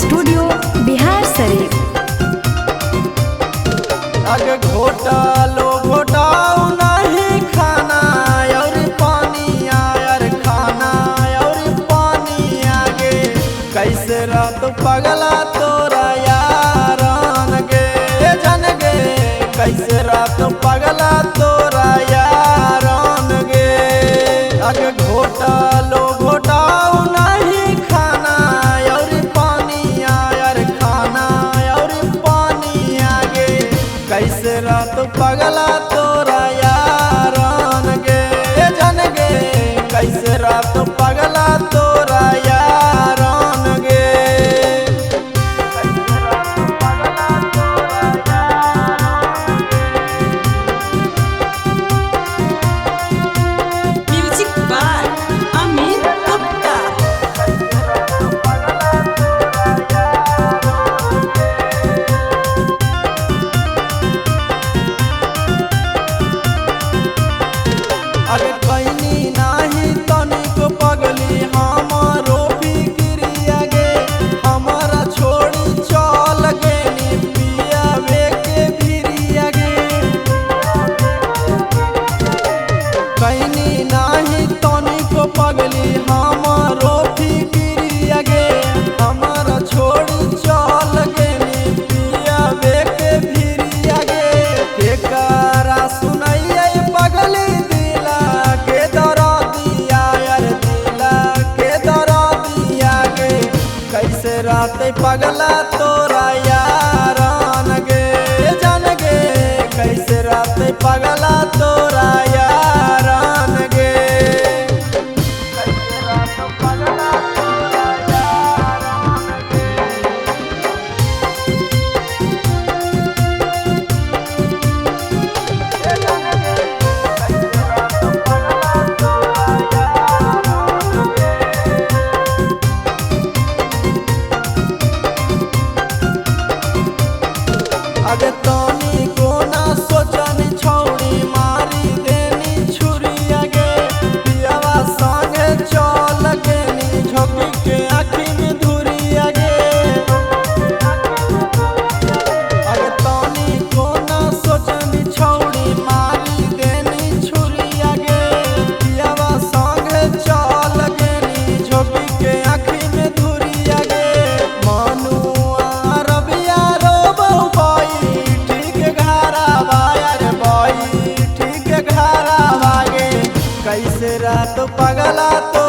Studio Bihar Sharif. अग घोटालो घोटाओ नहीं खाना और पानी यार खाना और पानी आगे कैसे रात पगला तोरा यारान गे जन गे कैसे रात पगला तोरा यारान गे। अग घोटालो घोटाओ नहीं खाना और पानी यार खाना और पानी आगे कैसे रात पगला तोरा यारान गे जन गे कैसे रात पगला तोरा यारान गे। Music by Amit Gupta. अरे कैनी नाही तनिक पगली हमारो फिक्रिया गे हमारा छोड़ी चल गेनी पियावे के भिरिया गे। कैनी नाही तनिक पगली हमारो फिक्रिया गे हमारा छोड़ी चल गेनी पियावे के भिरिया गे। केकरा सुनैया पगली दिला के दरा दिया यार दिला के दरा दिया गे कैसे रात पगला तोरा यारान गे जान गे कैसे रात पगला तोरा यारान गे। कैसे रात पगला तोरा यारान गे। अगे तनी कोना सोचनी छौड़ी मारी देनी छुरिया गे पियावा संगे चल गेनी झोंकी के आँखी में धुरिया गे। अगे तनी कोना सोचनी छौड़ी मारी देनी छुरिया गे पियावा संगे चल गेनी झोंकी के आँखी में धुरिया गे। मनुआ रबिया रोबौ बाई ठीक घरा बायर बाई ठीक घरा बागे कैसे रात पगला तो